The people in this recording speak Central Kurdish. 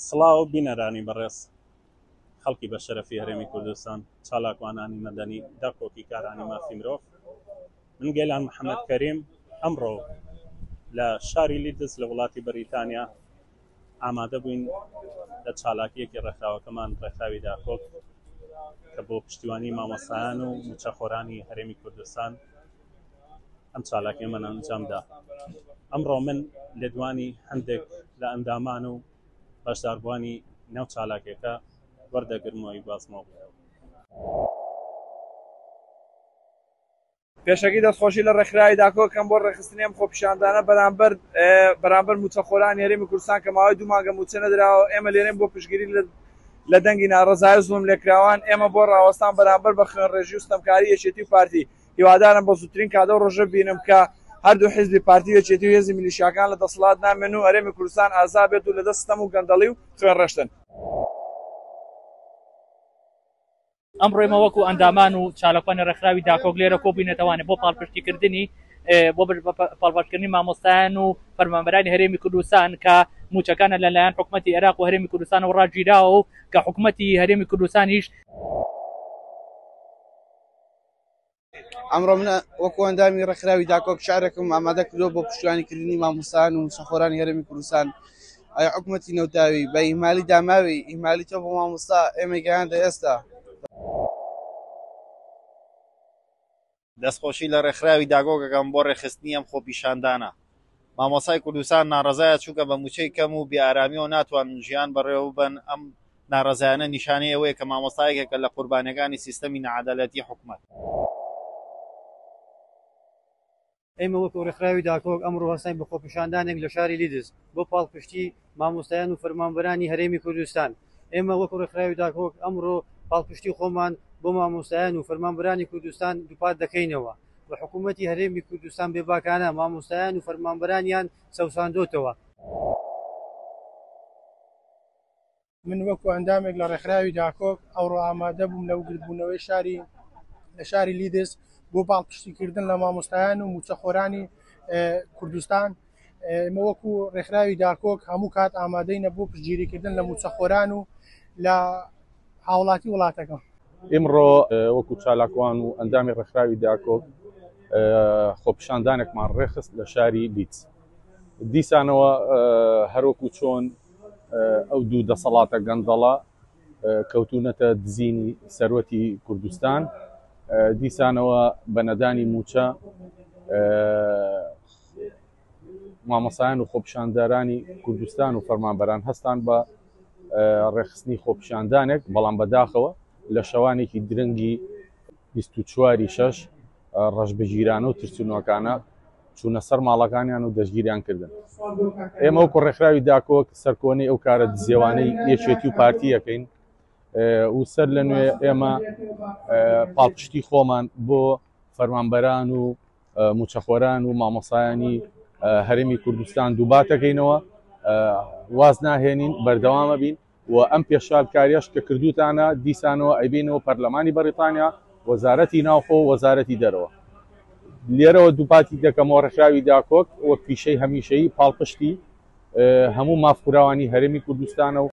سڵاو بینەرانی بەڕێز، خەڵکی بەشەرەفی هەرێمی کوردستان، چالاکوانانی مەدەنی، داکۆکیکارانی مافی مرۆڤ. من گەیلان محەمەد کەریم ئەمڕۆ لە شاری لیدز لە وڵاتی بەریتانیا ئامادە بووین لە چالاکییەکی ڕێکخراوەکەمان ڕێکخراوی داکۆک کە بۆ پشتیوانی مامۆستایان و مووچەخۆرانی هەرێمی کوردستان ئەم چالاکیەمان ئەنجامدا. ئەمڕۆ من لێدوانی هەندێک لە ئەندامان و بەشداربووانی ناو چالاکیەکە وەردەگرم و ئەیگوازمەوە بۆ ئێوە. پێشەکی دەستخۆشی لە ڕێکخراوی داکۆک کەم بۆ ڕێکخستنی ئەم خۆپیشاندانە بەرامبەر بەرامبەر مووچەخۆرانی هەرێمی کوردستان کە ماوەی دوو مانگە مووچە نەدراوە ئێمە لێرەین بۆ پشتگیری لە لە دەنگی ناڕەزایی و زوڵملێکراوان ئێمە بۆ ڕاوەستان بەرامبەر بە خوێنڕێژی و ستەمکاری یەکێتی و پارتی هیوادارم بە زووترین کات ئەو ڕۆژە ببینم کە هەردوو حیزبی پارتی و یەکێتی و هێزی میلیشیاکان لە دەسەڵات نامێن و هەرێمی کوردستان ئازاد بێت و لە دەست ستەم و گەندەڵی و خوێنڕشتن. ئەمڕۆ ئێمە وەکو ئەندامان و چالاکوانی ڕێکخراوی داکۆک لێرە کۆبووینەتەوانێ بۆ پاڵپشتیکردنی بۆ پاڵپشتکردنی مامۆستایان و فەرمانبەرانی هەرێمی کوردستان کە مووچەکانە لەلایەن حکومەتی عێراق و هەرێمی کوردستانەوە ڕاگیراوە و کە حکومەتی هەرێمی کوردستانیش ئەمڕۆ من وەکو ئەندامی ڕێکخراوی داکۆک شعرێکم ئامادە کردووە بۆ پشتیوانیکردنی مامۆستایان و مووچەخۆرانی هەرێمی کوردستان. ئەی حکومەتی نەوتاوی بە ئیهمالی داماوی ئیهمالی تۆ بۆ مامۆستا ئێمەی گەیاندە ئێستا. دەستخۆشی لە ڕێکخراوی داکۆک ئەکەم بۆ ڕێکخستنی ئەم خۆپیشاندانە. مامۆستای کوردستان ناڕەزایە چونکە بە مووچەی کەم و بێ ئارامیەوە ناتوانن ژیان بەڕێوەببەن، ئەم ناڕەزایانە نیشانەی ئەوەیە کە مامۆستا یەکێکە لە قوربانیەکانی سیستەمی ناعەدالەتی حکومەت. ئێمە وەکو ڕێکخراوی داکۆک ئەمڕۆ هەستاین بە خۆپیشاندانێک لە شاری لیدز بۆ پاڵپشتی مامۆستایان و فەرمانبەرانی هەرێمی کوردستان. ئێمە وەکو ڕێکخراوی داکۆک ئەمڕۆ پاڵپشتی خۆمان بۆ مامۆستایان و فەرمانبەرانی کوردستان دووپات دەکەینەوە و حکوومەتی هەرێمی کوردستان بێباکانە مامۆستایان و فەرمانبەرانیان چەوساندۆتەوە. من وەکو ئەندامێک لە ڕێکخراوی داکۆک ئەوڕۆ ئامادە بووم لە گردبوونەوەی شاری لە شاری لیدز بۆ پاڵپشتیکردن لە مامۆستایان و موچەخۆرانی کوردستان ئێمە وەکو ڕێکخراوی داکۆک هەموو کات ئامادەینە بۆ پشتگیریکردن لە موچەخۆران و لە هاوڵاتی وڵاتەکەم. ئیمڕۆ وەکو چالاکوان و ئەندامی ڕێکخراوی داکۆک خۆپیشاندانێکمان ڕێکخست لە شاری لیدز. دیسانەوە هەروەکو چۆن ئەو دوو دەسەڵاتە گەندەڵە کەوتونەتە دزینی سەروەتی کوردستان دیسانەوە بە نەدانی موچە مامۆسایان و خۆپیشاندەرانی کوردستان و فەرمانبەران هەستان بە ڕێکخستنی خۆپیشاندانێک بەڵام بەداخەوە لە شەوانێکی درەنگی 24 شەش ڕەشبگیرانە و ترسنۆکانە چوونە سەر ماڵەکانیان و دەستگیریان کردن. ئێمە وەکو ڕێکخراوی داکۆک سەرکۆنەی ئەو کارە دزێوانەی یەکێتی و پارتی ئەکەین و سەر لە نوێ ئێمە پاڵپشتی خۆمان بۆ فەرمانبەران و موچەخۆران و مامۆسایانی هەرێمی کوردستان دووباتەکەینەوە واز ناهێنین بەردەوامە بین و ئەم پێشالکاریەش کە کردوتانە دیسانەوە ئەیبینەوە پەرلەمانی بەریتانیا، وەزارەتی ناوخۆ و وەزارەتی دەرەوە. لێرەوە دووپاتی دەکەمەوە ڕێکخراوی داکۆک وەک پیشەی هەمیشەیی پاڵپشتی هەموو مافخوراوانی هەرێمی کوردستانە و.